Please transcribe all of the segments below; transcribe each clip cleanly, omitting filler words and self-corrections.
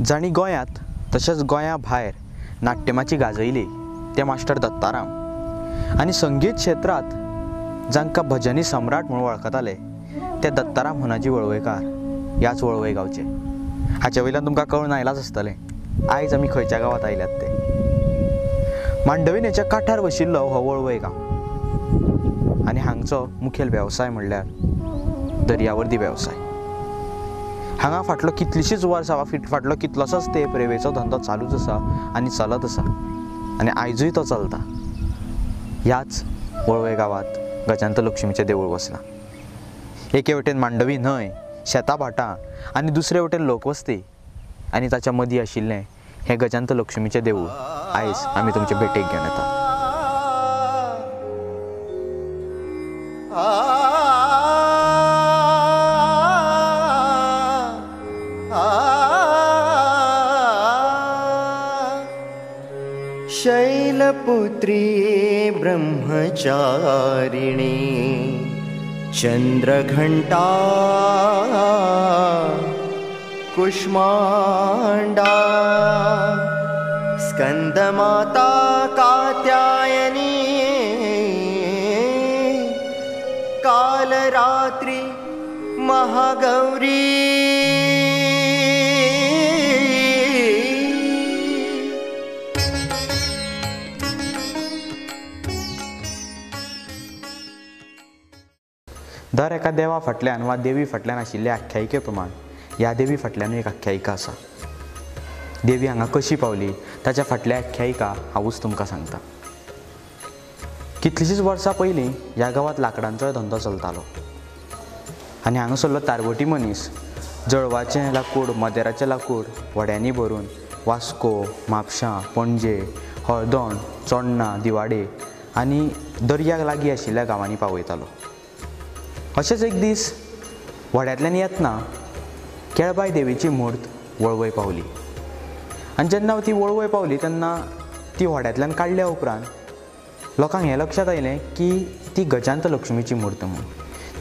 जांणी गोंयांत तशेंच गोंया भायर नाट्यमाची गाजयली ते मास्टर दत्ताराम आनी संगीत क्षेत्रांत जांकां भजनी सम्राट म्हणून वळखताले ते दत्ताराम होनाजी वळवयकार ह्याच वळवय गांवचे. हाचे वयल्यान तुमकां कळून आयलांच आसतलें आयज आमी खंयच्या गांवांत आयल्यात ते. मांडवी न्हंयच्या कांठार बशिल्लो हो वळवय गांव आनी हांगचो मुखेल वेवसाय म्हणल्यार दर्यावर्दी वेवसाय. हांगा फाटलो कितलींशींच वर्सां वा फाटलो कितलोसोच तेंप रेंवेचो धंदो चालूच आसा आनी चलत आसा आनी आयजूय तो चलता. ह्याच वळवय गांवांत गजांत लक्ष्मीचें देवूळ बसलां. एके वटेन मांडवी न्हंय, शेतां भाटां आनी दुसरे वटेन लोकवस्ती आनी ताच्या मदीं आशिल्लें हें गजांत लक्ष्मीचें देवूळ आयज आमी तुमचे भेटेक घेवन येतात. शैलपुत्री ब्रह्मचारिणी चंद्रघंटा कुष्मांडा स्कंदमाता कात्यायनी कालरात्रि महागौरी. दर एका देवा फाटल्यान वा देवी फाटल्यान आशिल्ले आख्यायिके प्रमाण ह्या देवी फाटल्यानूय एक आख्यायिका आसा. देवी हांगा कशी पावली ताच्या फाटल्या आख्यायिका हांवूच तुमकां सांगता. कितलींशींच वर्सां पयलीं ह्या गांवांत लांकडांचोय धंदो चलतालो आनी हांगासरलो तारवटी मनीस जळवाचें लाकूड, मदेराचें लाकूड व्हड्यांनी भरून वास्को, म्हापशां, पणजे, हळदोण, चोडणां, दिवाडे आनी दर्याक लागीं आशिल्ल्या गांवांनी पावयतालो. अशेंच एक दीस व्हड्यांतल्यान येतना केळबाय देवीची मूर्त वळवय पावली आनी जेन्ना ती वळवय पावली तेन्ना ती व्हड्यांतल्यान काडल्या उपरांत लोकांक हें लक्षांत आयलें की ती गजांत लक्ष्मीची मूर्त म्हूण.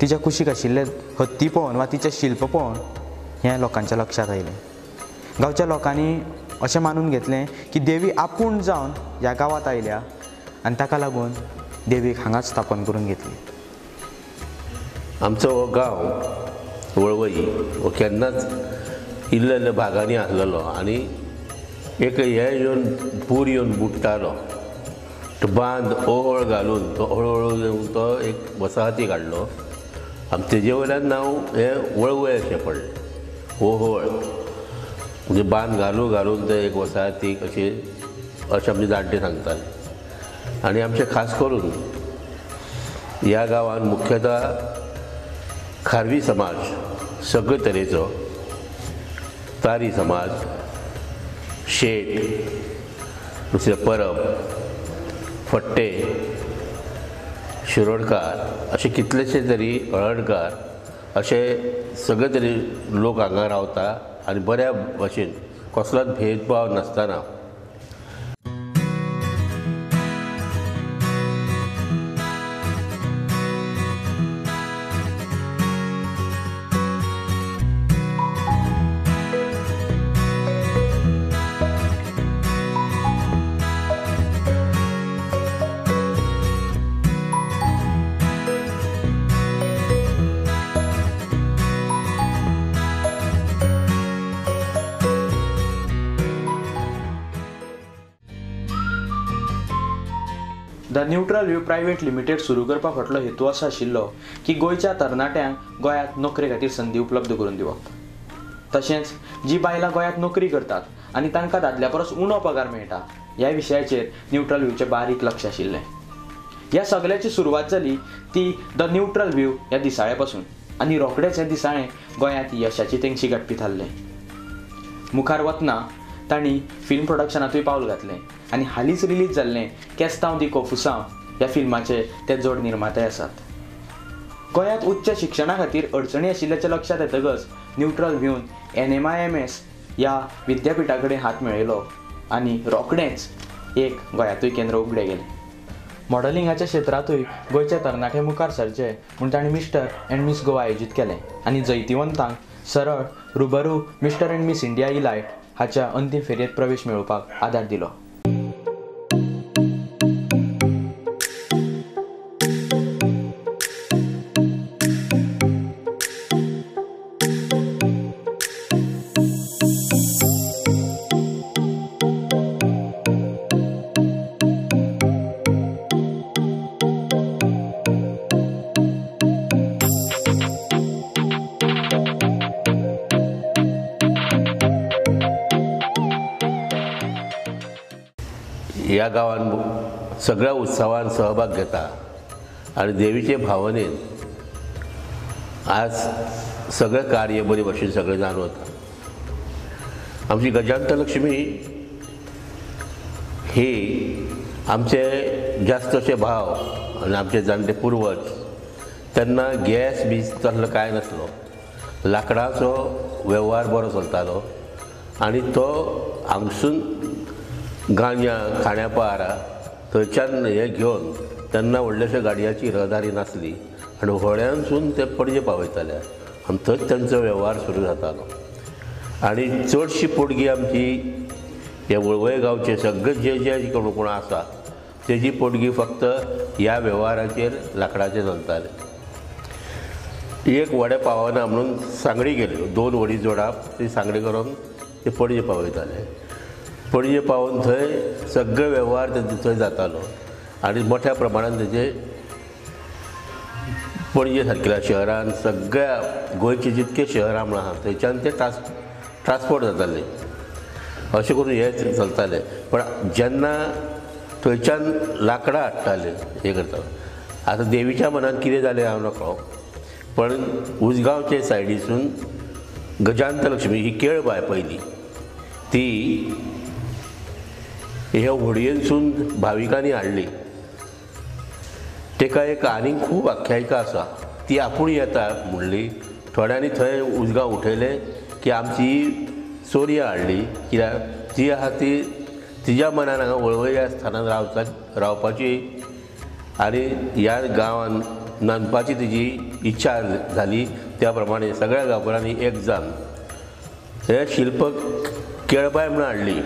तिच्या कुशीक आशिल्लें हत्ती पळोवन वा तिचें शिल्प पळोवन हें लोकांच्या लक्षांत आयलें. गांवच्या लोकांनी अशें मानून घेतलें की देवी आपूण जावन ह्या गांवांत आयल्या आनी ताका लागून देवीक हांगाच स्थापन करून घेतली. आमचो हो गांव वळवई हो केन्नाच इल्ले इल्ले भागांनी आसलेलो आनी एक हे येवन पूर येवन बुडटालो. तो बांद ओहळ घालून तो हळू हळू तो एक वसाहती काडलो आनी तेजे वयल्यान नांव हें वळवय अशें पडलें. ओहळ म्हणजे बांद घालून घालून ते एक वसाहतीक अशें अशें आमचे जाणटे सांगताले. आनी आमचे खास करून ह्या गांवांत मुख्यतः खारवी समाज सगळे तरेचो, तारी समाज, शेट, दुसरे परब, फट्टे, शिरोडकार अशे कितलेशे तरी, हळदकार अशे सगळे तरी लोक हांगा रावता आनी बऱ्या भशेन कसलोच भेदभाव नासतना. The neutral view private limited सुरू करपा फाटलो हेतू असो आशिल्लो की गोंयच्या तरणाट्यांक गोंयांत नोकरे खातीर संदी उपलब्ध करून दिवप, तशेंच जी बायलां गोंयांत नोकरी करतात आनी तांकां दादल्या परस उणो पगार मेळटा ह्या विशयाचेर न्यूट्रल व्यूचें बारीक लक्ष आशिल्लें. ह्या सगळ्याची सुरवात जाली ती the neutral view ह्या दिसाळ्या पासून आनी रोखडेंच हें दिसाळें गोंयांत यशाची तेंगशी गांठपी थारलें. मुखार वतना तांणी फिल्म प्रोडक्शनांतूय पावल घातलें आनी हालींच रिलीज जाल्लें केस्तांव दी कोफुसांव ह्या फिल्माचे ते जोड निर्माते आसात. गोंयांत उच्च शिक्षणा खातीर अडचणी आशिल्ल्याचें लक्षांत येतकच न्यूट्रल व्यून NMIMS ह्या विद्यापिठा कडेन हात मेळयलो आनी रोखडेंच एक गोंयांतूय केंद्र उगडें गेलें. मॉडलिंगाच्या क्षेत्रांतूय गोंयचे तरणाटे मुखार सरचे म्हूण तांणी मिस्टर अँड मिस गोवा आयोजीत केलें आनी जैतिवंतांक सरळ रुबरू mister and miss India elite हाच्या अंतीम फेरयेंत प्रवेश मेळोवपाक आदार दिलो. ह्या गांवान सगळ्या उत्सवान सहभाग घेता आनी देवीचे भावनेन आज सगळें कार्य बरे भशेन सगळें जावन वता. आमची गजांत लक्ष्मी ही आमचे जास्त अशे भाव आनी आमचे जाणटे पुर्वज तेन्ना गॅस बी तसलो कांय नासलो, लांकडाचो वेव्हार बरो चलतालो आनी तो हांगसून गांजा खाण्यापारा थंयच्यान हें घेवन तेन्ना व्हडलेशे गाडयांची रहदारी नासली आनी व्हड्यानसून ते पणजे पावयताले आनी थंयच तेंचो वेव्हार सुरू जातालो. आनी चडशी पोटगी आमची हे वळवय गांवचे सगळे जे जे कोण कोण आसा तेजी पोटगी फक्त ह्या वेव्हाराचेर लांकडाचेर चलताले. एक व्हडें पावना म्हणून सांगडी गेल्यो, 2 व्हडीं जोडप, ती सांगडी करून ते पणजे पावयताले. पणजे पावून थंय सगळे वेव्हार थंय जातालो आनी मोठ्या प्रमाणान तेजे पणजे सारकेल्या शहरान सगळ्या गोंयचे जितके शहरां म्हण आहा थंयच्यान ते ट्रान्सपोर्ट जाताले. अशें करून हे चलताले. पण जेन्ना थंयच्यान लांकडां हाडटाले हें करताले. आतां देवीच्या मनान कितें जालें हांव नकळो, पण उजगांवचे सायडीसून गजांत लक्ष्मी ही केळबाय पयली ती ह्या व्हडयेनसून भाविकांनी हाडली. ताका एक आनीक खूब आख्यायिका आसा. ती आपूण येता म्हणली, थोड्यांनी थंय उजगांव उठयलें की आमची चोरयां हाडली, कित्याक ती आहा ती तिज्या मनान हांगा वळवय ह्या स्थानान रावपाची आनी ह्या गांवान नांदपाची तिजी इच्छा जाली. त्या प्रमाणे सगळ्या गांवकारांनी एक जावन हे शिल्प केळबाय म्हणून हाडली.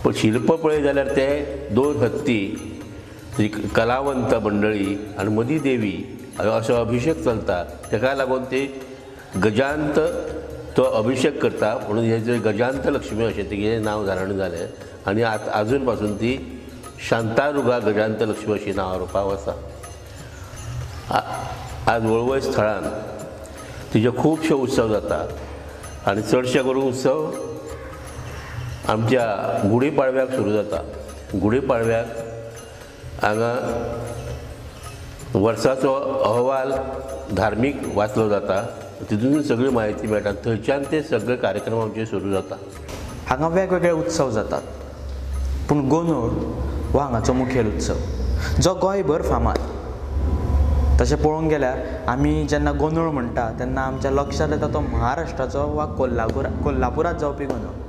पण शिल्प पळयत जाल्यार ते 2 हत्ती, कलावंत मंडळी आनी मदीं देवी असो अभिशेक चलता. ताका लागून ती गजांत तो अभिशेक करता म्हणून हे जे गजांत लक्ष्मी अशें तिगेलें नांव धारण जालें आनी आजून पासून ती शांतादुर्गा गजांत लक्ष्मी अशी नांवा रुपाव आसा. आज वळवय स्थळान तिजे खुबशे उत्सव जाता आनी चडशे करून उत्सव आमच्या गुढी पाडव्याक सुरू जाता. गुढी पाडव्याक हांगा वर्साचो अहवाल धार्मीक वाचलो जाता, तितून सगळी म्हायती मेळटा. थंयच्यान ते सगळे कार्यक्रम आमचे सुरू जाता. हांगा वेगवेगळे उत्सव जातात, पूण गोंदळ हो हांगाचो मुखेल उत्सव जो गोंयभर फामाद. तशें पळोवंक गेल्यार आमी जेन्ना गोंदळ म्हणटा तेन्ना आमच्या लक्षांत येता तो महाराष्ट्राचो वा कोल्हापुरांत जावपी गोंदळ.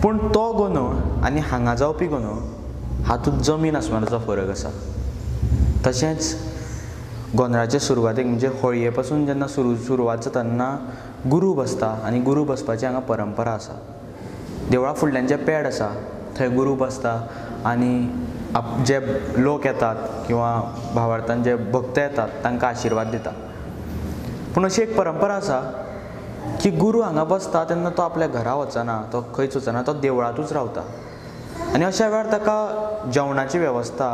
पूण तो गोंदळ आनी हांगा जावपी गोंदळ हातूंत जमीन आसमानाचो फरक आसा. तशेंच गोंदळाचे सुरवातेक म्हणजे होळये पासून जेन्ना सुरवात जाता तेन्ना गुरू बसता आनी गुरू बसपाची हांगा परंपरा आसा. देवळा फुडल्यान जें पेड आसा थंय गुरू बसता आनी जे लोक येतात किंवा भावार्थान जे भक्त येतात तांकां आशिर्वाद दिता. पूण अशी एक परंपरा आसा की गुरू हांगा बसता तेन्ना तो आपल्या घरा वचना, तो खंयच वचना, तो देवळांतूच रावता आनी अशा वेळार ताका जेवणाची वेवस्था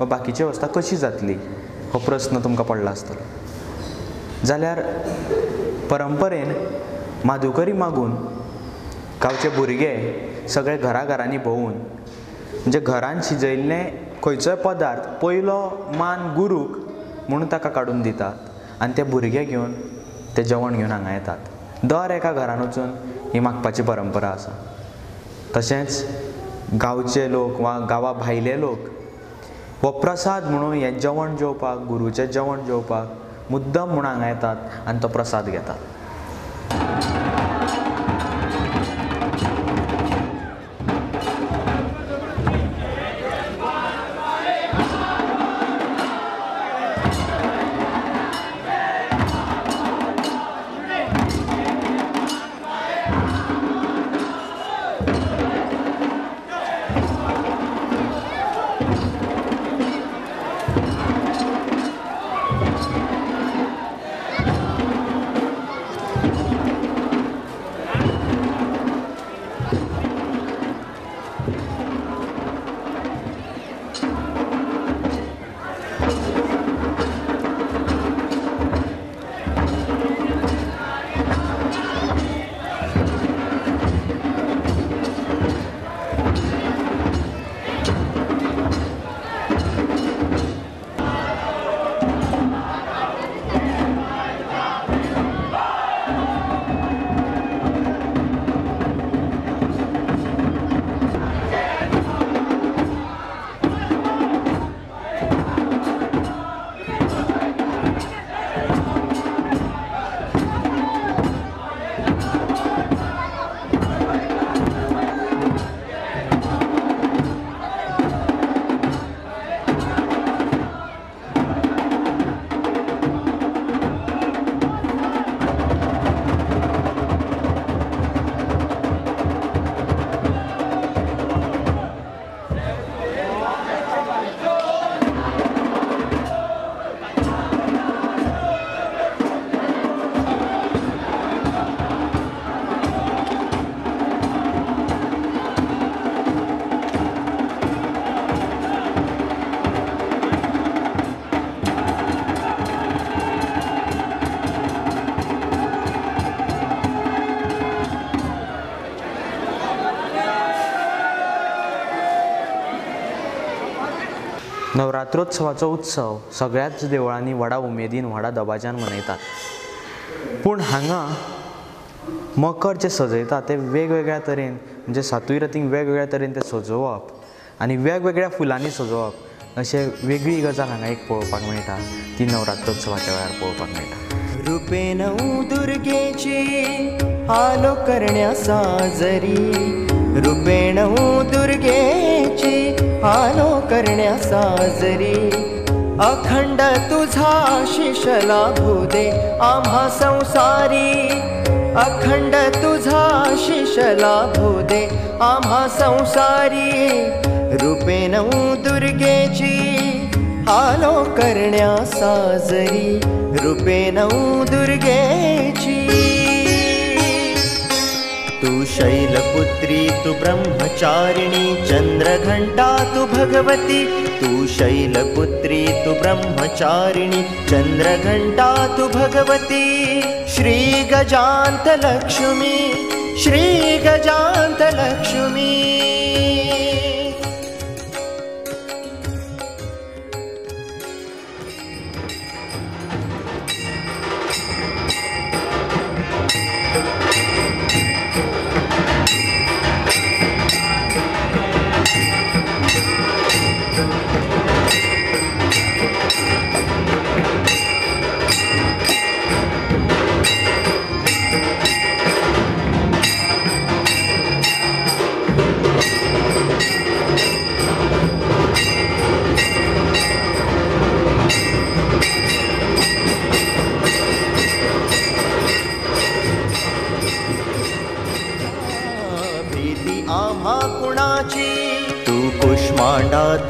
वा बाकीची वेवस्था कशी जातली हो प्रस्न तुमकां पडला आसतलो. जाल्यार परंपरेन माधुकरी मागून गांवचे भुरगे सगळे घराघरांनी भोंवून म्हणजे घरान शिजयल्लें खंयचोय पदार्थ पयलो मान गुरूक म्हणून ताका काडून दितात आनी ते भुरगे घेवन ते जेवण घेवन हांगा येतात. दर एका घरान वचून ही मागपाची परंपरा आसा. तशेंच गांवचे लोक वा गांवा भायले लोक हो प्रसाद म्हणून हें जेवण जेवपाक, गुरूचें जेवण जेवपाक मुद्दम म्हूण हांगा येतात आनी तो प्रसाद घेतात. नवरात्रोत्सवाचो उत्सव सगळ्याच देवळांनी व्हडा उमेदीन व्हडा दबाज्यान मनयतात, पूण हांगा मकर जे सजयता ते वेगवेगळ्या तरेन, म्हणजे सातूय रातींक वेगवेगळ्या तरेन ते सजोवप आनी वेगवेगळ्या फुलांनी सजोवप अशें वेगळी गजाल हांगा एक पळोवपाक मेळटा, ती नवरात्रोत्सवाच्या वेळार पळोवपाक मेळटा. रुपे नऊ दुर्गेची आलो करण्या साजरी, रुपे नऊ दुर्गेची आलो करण्या साजरी, अखंड तुझा आशिष लाभू दे आम्हा संसारी, अखंड तुझा आशिष लाभू दे आम्हा संसारी, रुपे नऊ दुर्गेची आलो करण्या साजरी, रुपे नऊ दुर्गेची. तू शैलपुत्री तू ब्रह्मचारिणी चंद्रघंटा तू भगवती, तू शैलपुत्री तू ब्रह्मचारिणी चंद्रघंटा तू भगवती, श्री गजांत लक्ष्मी श्री गजांत लक्ष्मी.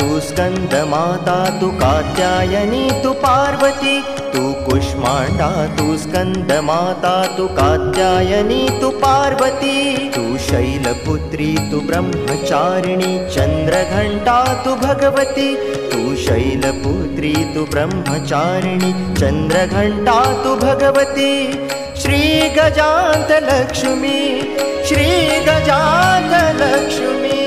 तू स्कंद माता तू कात्यायनी तू पार्वती, तू कुष्मांडा तू स्कंद माता तू कात्यायनी तू पार्वती, तू शैलपुत्री तू ब्रह्मचारिणी चंद्रघंटा तू भगवती, तू शैलपुत्री तू ब्रह्मचारिणी चंद्रघंटा तू Bhagwati, Shri गजांत Lakshmi Shri गजांत Lakshmi.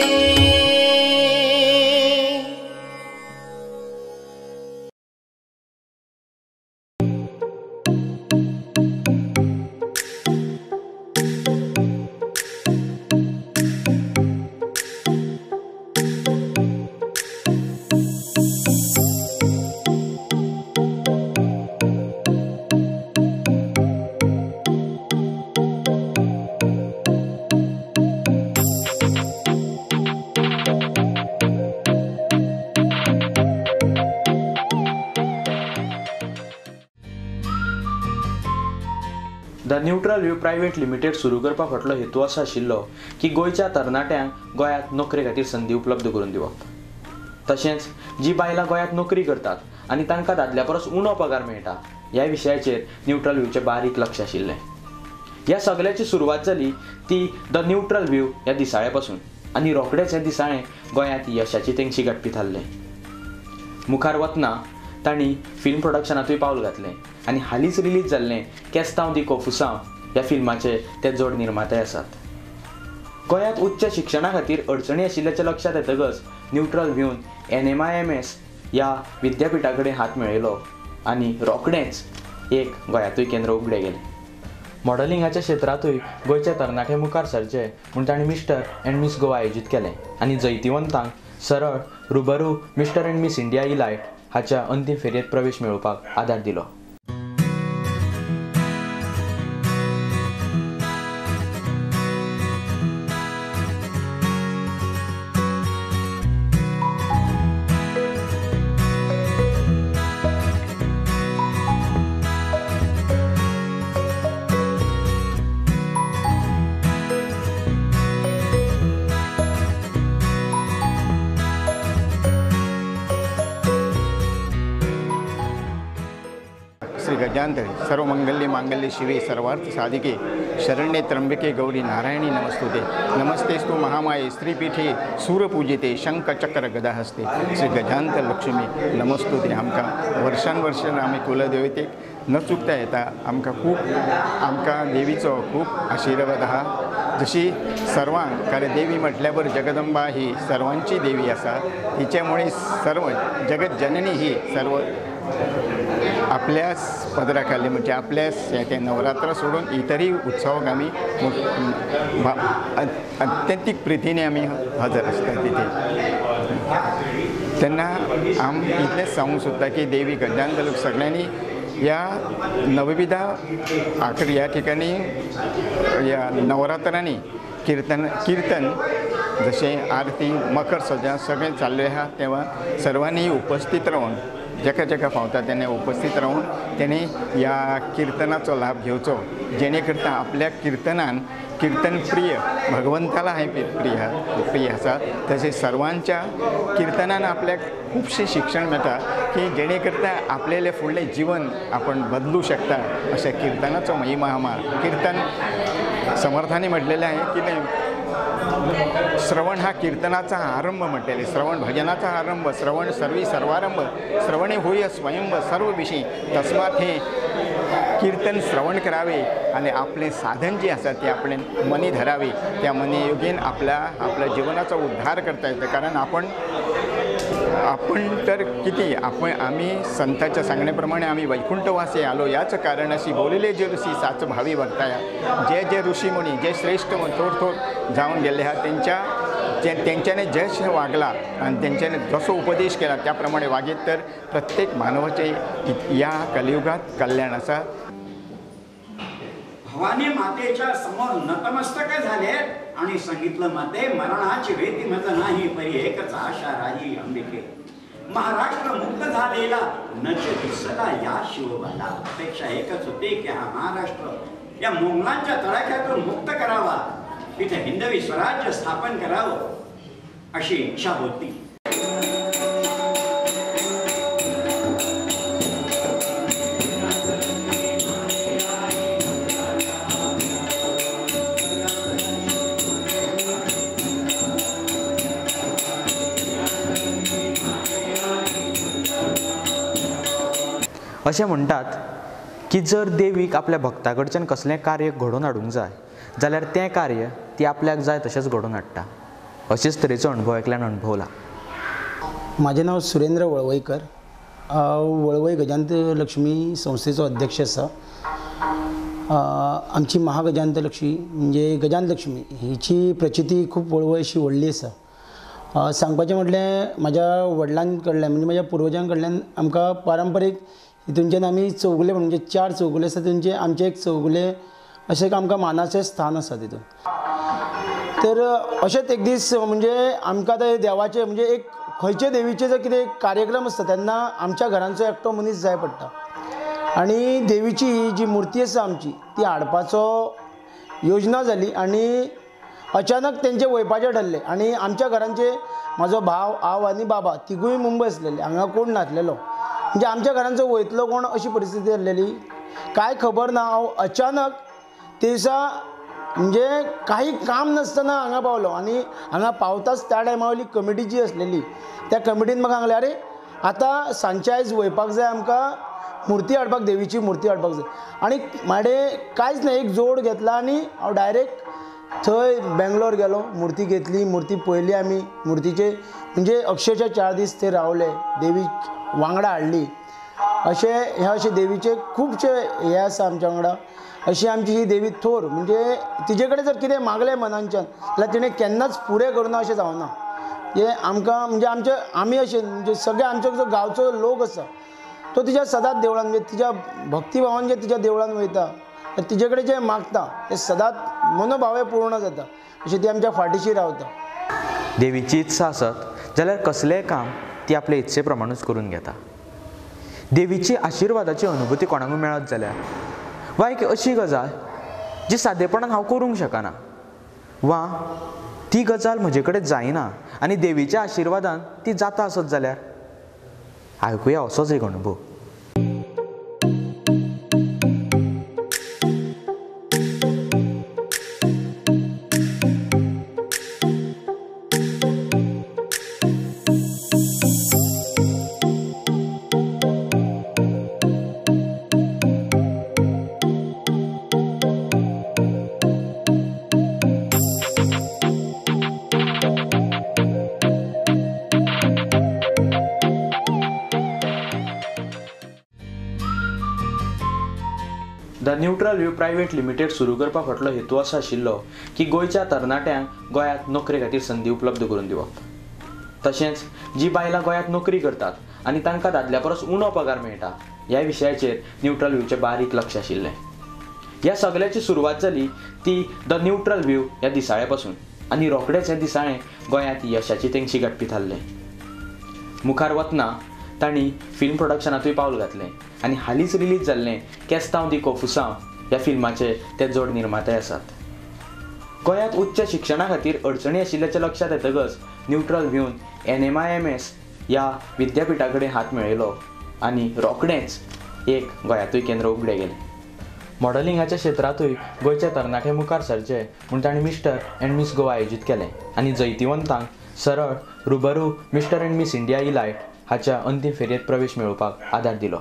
The neutral view private limited सुरू करपा फाटलो हेतू असो आशिल्लो की गोंयच्या तरणाट्यांक गोंयांत नोकरे खातीर संदी उपलब्ध करून दिवप, तशेंच जी बायलां गोंयांत नोकरी करतात आनी तांकां दादल्या परस उणो पगार मेळटा ह्या विशयाचेर न्यूट्रल व्यूचें बारीक लक्ष आशिल्लें. ह्या सगळ्याची सुरवात जाली ती the neutral view ह्या दिसाळ्या पासून आनी रोखडेंच हें दिसाळें गोंयांत यशाची तेंगशी गांठपी थारलें. मुखार वतना तांणी फिल्म प्रोडक्शनांतूय पावल घातलें आनी हालींच रिलीज जाल्लें केस्तांव दी कोफुसांव ह्या फिल्माचे ते जोड निर्माते आसात. गोंयांत उच्च शिक्षणा खातीर अडचणी आशिल्ल्याचें लक्षांत येतकच न्यूट्रल व्यून NMIMS ह्या विद्यापिठा कडेन हात मेळयलो आनी रोखडेंच एक गोंयांतूय केंद्र उगडें गेलें. मॉडलिंगाच्या क्षेत्रांतूय गोंयचे तरणाटे मुखार सरचे म्हूण तांणी मिस्टर अँड मिस गोवा आयोजीत केलें आनी जैतिवंतांक सरळ रुबरू mister and miss India elite हाच्या अंतीम फेरयेंत प्रवेश मेळोवपाक आदार दिलो. श्री गजांतरी सर्वमंगल्ये मांगल्ये शिवे सर्वार्थ साधिके शरण्ये त्र्यंबके गौरी नारायणी नमस्तुते. नमस्तेस्तु महामाये स्त्रीपीठे सूरपूजिते शंखचक्र गदाहस्ते श्री गजांत लक्ष्मी नमस्तुते. आमकां वर्षान वर्षान आमी कुलदेवतेक न चुकता येता. आमकां खूब आमकां देवीचो खूब आशिर्वाद आहा. जशी सर्वांक, कारण देवी म्हटल्यावर जगदंबा ही सर्वांची देवी आसा, तिच्यामुळे सर्व जगत जननी ही सर्व आपल्याच पदराखाली म्हणजे आपल्याच त्या नवरात्र सोडून इतरही उत्सवाक आमी अत्यंतीक प्रितीने आमी हजर आसता तिथे. तेन्ना आम इतलेंच सांगूंक सोदता की देवी गजानन सगळ्यांनी ह्या नवविधा आखरी ह्या ठिकाणी ह्या नवरात्रांनी कीर्तन कीर्तन जशें आरती मकर सजा सगळें चाललें आहा तेव्हा सर्वांनी उपस्थित रावन जेका जेका फावता तेणे उपस्थित रावन तेणे ह्या किर्तनाचो लाभ घेवचो, जेणे करता आपल्या किर्तनान कीर्तन प्रिय भगवंताला हे प्रिय प्रिय आसा. तशें सर्वांच्या किर्तनान आपल्याक खुबशें शिक्षण मेळटा की जेणे करता आपलेलें फुडलें जीवन आपण बदलू शकता. अशें किर्तनाचो महिमा आहा. किर्तन समर्थांनी म्हटलेलें आहे की श्रवण हा कीर्तनाचा आरंभ म्हटलेले, श्रवण भजनाचा आरंभ, श्रवण सर्वी सर्वारंभ, श्रवणे होय स्वयंभ सर्व विषयी, तस्मात हे कीर्तन श्रवण करावे आणि आपले साधन जे आसा ते आपले मनी धरावे. त्या मनी योगेन आपल्या आपल्या जीवनाचा उद्धार करता येतो. कारण आपण आपण तर किती आपण आम्ही संतांच्या सांगण्याप्रमाणे आम्ही वैकुंठवासी आलो. याच कारणाशी बोलले जे ऋषी साच भावी वर्ताया. जे जे ऋषीमुनी जे श्रेष्ठ थोर थोर जाऊन गेले हा त्यांच्या तेंच्यांनी जश वागला आणि तेंच्यांनी जसो उपदेश केला त्याप्रमाणे वागीत तर प्रत्येक मानवाचे या कलियुगात कल्याण आसा. भवानी मातेच्या समोर नतमस्तक झाले आणि सांगितलं, माते मरणाची भीती मज नाही, परी एकच आशा राही अंबिके. महाराष्ट्र मुक्त झालेला नच दिसला या शिवबाला. अपेक्षा एकच होती की हा महाराष्ट्र या मोंगलांच्या तडाख्यातून मुक्त करावा, इथे हिंदवी स्वराज्य स्थापन करावं अशी इच्छा होती. अशें म्हणटात की जर देवीक आपल्या भक्ता कडच्यान कसलें कार्य घडोवन हाडूंक जाय जाल्यार तें कार्य ती आपल्याक जाय तशेंच घडोवन हाडटा. अशेच तरेचो अणभव एकल्यान अणभवला. म्हाजें नांव सुरेंद्र वळवयकर. हांव वळवय गजांत लक्ष्मी संस्थेचो अध्यक्ष आसा. आमची महागजांत लक्ष्मी म्हणजे गजांत लक्ष्मी हिची प्रचिती खूब वळवय अशी व्हडली आसा. सांगपाचें म्हटल्यार म्हाज्या वडिलां कडल्यान म्हणजे म्हाज्या पुर्वजां कडल्यान आमकां पारंपारीक हितूनच्यान आमी चौगुले म्हणजे 4 चौगुले आसा तेंचे आमचे एक चौगुले अशें एक आमकां मानाचें स्थान आसा तितून. तर अशेंच एक दीस म्हणजे आमकां आतां देवाचें म्हणजे एक खंयचे देवीचे जर कितें कार्यक्रम आसता तेन्ना आमच्या घरांचो एकटो मनीस जाय पडटा आनी देवीची ही जी मुर्ती आसा आमची ती हाडपाचो योजना जाली आनी अचानक तेंचे वयपाचें ठरलें आनी आमच्या घरांचे म्हाजो भाव, हांव आनी बाबा तिगूय मुंबय आसलेले, हांगा कोण नासलेलो. म्हणजे आमच्या घरांचो वयतलो कोण अशी परिस्थिती जाल्लेली, कांय खबर ना. हांव अचानक ते दिसा म्हणजे काही काम नासतना हांगा पावलो आनी हांगा पावताच त्या टायमा वयली कमिटी जी आसलेली त्या कमिटीन म्हाका सांगलें, अरे आतां सांजचे आयज वयपाक जाय, आमकां मुर्ती हाडपाक, देवीची मुर्ती हाडपाक जाय. आनी म्हाडे कांयच ना, एक जोड घेतला आनी हांव डायरेक्ट थंय बेंगलोर गेलो, मुर्ती घेतली, मुर्ती पळयली आमी, मुर्तीचे म्हणजे अक्षरशः 4 दीस ते रावले, देवी वांगडा हाडली. अशें हे अशें देवीचे खुबशे हे आसा आमच्या वांगडा. अशी आमची ही देवी थोर म्हणजे तिजे कडेन जर कितें मागलें मनांच्यान जाल्यार तिणें केन्नाच पुरें करूना अशें जावना. हें आमकां म्हणजे आमचे आमी अशें म्हणजे सगळे आमचो जो गांवचो लोक आसा तो तिच्या सदांच देवळान म्हणजे तिच्या भक्तिभावान जे तिच्या देवळान वयता तिजे कडेन जें मागता तें सदांच मनोभावे पूर्ण जाता. अशें ती आमच्या फाटीशी रावता. देवीची इत्सा आसत जाल्यार कसलेंय काम ती आपले इत्से प्रमाणूच करून घेता. देवीची आशिर्वादाची अनुभूती कोणाकूय मेळत जाल्यार वा एक अशी गजाल जी सादेपणान हांव करूंक शकना वा ती गजाल म्हजे कडेन जायना आनी देवीच्या आशिर्वादान ती जाता आसत जाल्यार आयकुया असोच एक अणभव. The neutral view private limited सुरू करपा फाटलो हेतू असो आशिल्लो की गोंयच्या तरणाट्यांक गोंयांत नोकरे खातीर संदी उपलब्ध करून दिवप, तशेंच जी बायलां गोंयांत नोकरी करतात आनी तांकां दादल्या परस उणो पगार मेळटा ह्या विशयाचेर न्यूट्रल व्यूचें बारीक लक्ष आशिल्लें. ह्या सगळ्याची सुरवात जाली ती the neutral view ह्या दिसाळ्या पासून आनी रोखडेंच हें दिसाळें गोंयांत यशाची तेंगशी गांठपी थारलें. मुखार वतना तांणी फिल्म प्रोडक्शनांतूय पावल घातलें आनी हालींच रिलीज जाल्लें केस्तांव दी कोफुसांव ह्या फिल्माचे ते जोड निर्माते आसात. गोंयांत उच्च शिक्षणा खातीर अडचणी आशिल्ल्याचें लक्षांत येतकच न्यूट्रल व्यून NMIMS ह्या विद्यापिठा कडेन हात मेळयलो आनी रोखडेंच एक गोंयांतूय केंद्र उगडें गेलें. मॉडलिंगाच्या क्षेत्रांतूय गोंयच्या तरणाटे मुखार सरचे म्हूण तांणी मिस्टर अँड मिस गोवा आयोजीत केलें आनी जैतिवंतांक सरळ रुबरू mister and miss India elite हाच्या अंतीम फेरयेंत प्रवेश मेळोवपाक आदार दिलो.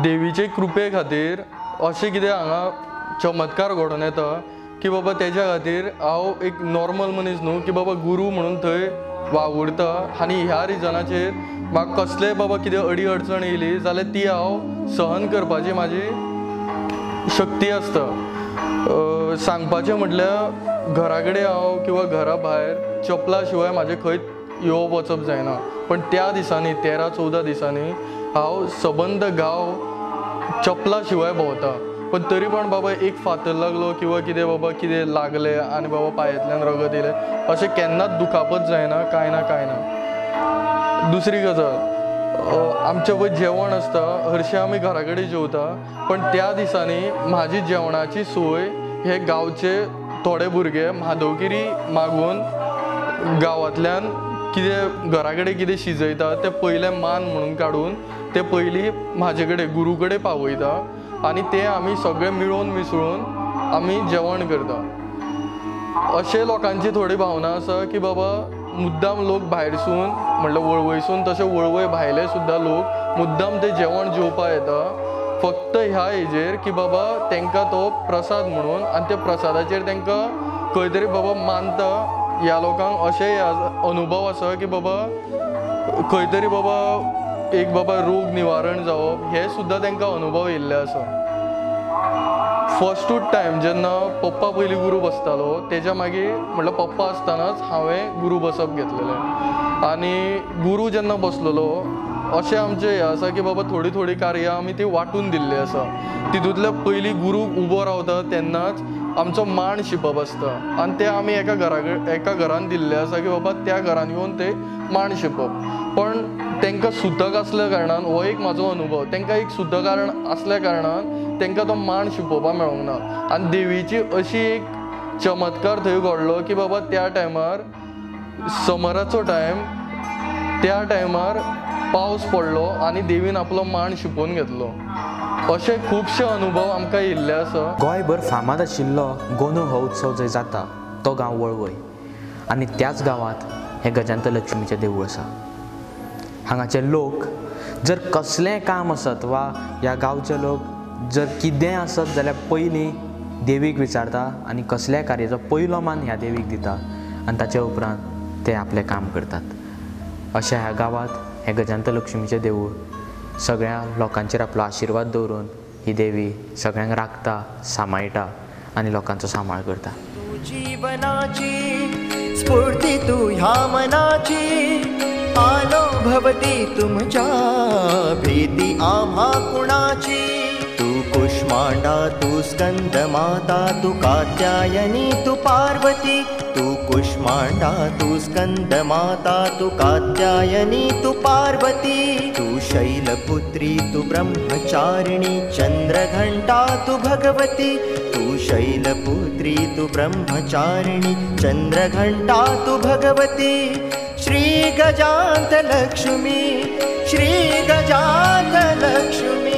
देवीचे कृपे खातीर अशें कितें हांगा चमत्कार घडोवन येता की बाबा तेज्या खातीर हांव एक नॉर्मल मनीस न्हू की बाबा गुरू म्हणून थंय वावुरता आनी ह्या रिजनाचेर म्हाका कसलेय बाबा कितें अडी अडचण येयली जाल्यार ती हांव सहन करपाची म्हाजी शक्ती आसता. सांगपाचें म्हटल्यार घरा कडेन हांव किंवा घरा भायर चपला शिवाय म्हाजें खंय येवप वचप जायना, पण त्या दिसांनी 13-14 दिसांनी हांव सबंद गांव चपला शिवाय भोंवता. पण तरी पण बाबा एक फातर लागलो किंवा कितें बाबा कितें लागलें आनी बाबा पांयांतल्यान रगत येयलें अशें केन्नाच दुखापत जायना, कांय ना कांय ना. दुसरी गजाल, आमचें पळय जेवण आसता, हरशीं आमी घरा कडेन जेवता, पण त्या दिसांनी म्हाजी जेवणाची सोय हे गांवचे थोडे भुरगे म्हादवगिरी मागून गांवांतल्यान कितें घरा कडेन कितें शिजयता तें पयलें मान म्हणून काडून ते पयलीं म्हाजे कडेन गुरू कडेन पावयता आनी ते आमी सगळे मिळोवन मिसळून आमी जेवण करता. अशें लोकांची थोडी भावना आसा की बाबा मुद्दाम लोक भायरसून म्हणल्यार वळवयसून तशें वळवय भायले सुद्दां लोक मुद्दाम ते जेवण जेवपा येता फक्त ह्या हेजेर की बाबा तांकां तो प्रसाद म्हणून आनी त्या प्रसादाचेर तांकां खंय तरी बाबा मानता. ह्या लोकांक अशें अनुभव आसा की बाबा खंय तरी बाबा एक बाबा रोग निवारण जावप हे सुद्दां तांकां अनुभव येयल्ले आसा. फर्स्टूच टायम जेन्ना पप्पा पयलीं गुरू बसतालो तेज्या मागीर म्हटल्यार पप्पा आसतनाच हांवें गुरू बसप घेतलेलें आनी गुरू जेन्ना बसलेलो अशें आमचें हें आसा की बाबा थोडीं थोडीं कार्यां आमी ती वांटून दिल्ली आसा. तितूंतल्या पयलीं गुरू उबो रावता तेन्नाच आमचो मांड शिंपप आसता आनी ते आमी एका घरान दिल्लें आसा की बाबा त्या घरान येवन ते मांड शिंपप. पण तांकां सुतक आसल्या कारणान हो एक म्हाजो अनुभव, तांकां एक सुतक आसल्या कारणान तांकां तो मांड शिंपोवपाक मेळोंक ना आनी देवीची अशी एक चमत्कार थंय घडलो की बाबा त्या टायमार समराचो टायम, त्या टायमार पावस पडलो आनी देवीन आपलो मांड शिंपोवन घेतलो. अशे खुबशे अनुभव आमकां येयल्ले आसा. गोंयभर फामाद आशिल्लो गोंदळ हो उत्सव जंय जाता तो गांव वळवय आनी त्याच गांवांत हें गजांत लक्ष्मीचें देवूळ आसा. हांगाचे लोक जर कसलेंय काम आसत वा ह्या गांवचे लोक जर कितेंय आसत जाल्यार पयलीं देवीक विचारता आनी कसल्याय कार्याचो पयलो मान ह्या देवीक दिता आनी ताचे उपरांत ते आपलें काम करतात. अशा ह्या गांवांत हें गजांत लक्ष्मीचें देवूळ सगळ्या लोकांचेर आपलो आशिर्वाद दवरून ही देवी सगळ्यांक राखता, सांबाळटा आनी लोकांचो सांबाळ करता. जीवनाची स्फूर्ती तू ह्या मनाची, आलो भवती तुमच्या भीती आम्हा कुणाची. तू कुष्मांडा तू स्कंद माता तू कात्यायनी तू पार्वती, तू कुष्मांडा तू स्कंद माता तू कात्यायनी तू पार्वती, तू शैलपुत्री तू ब्रह्मचारिणी चंद्रघंटा तू भगवती, तू शैलपुत्री तू ब्रह्मचारिणी चंद्रघंटा तू भगवती. श्री गजांत लक्ष्मी, श्री गजांत लक्ष्मी.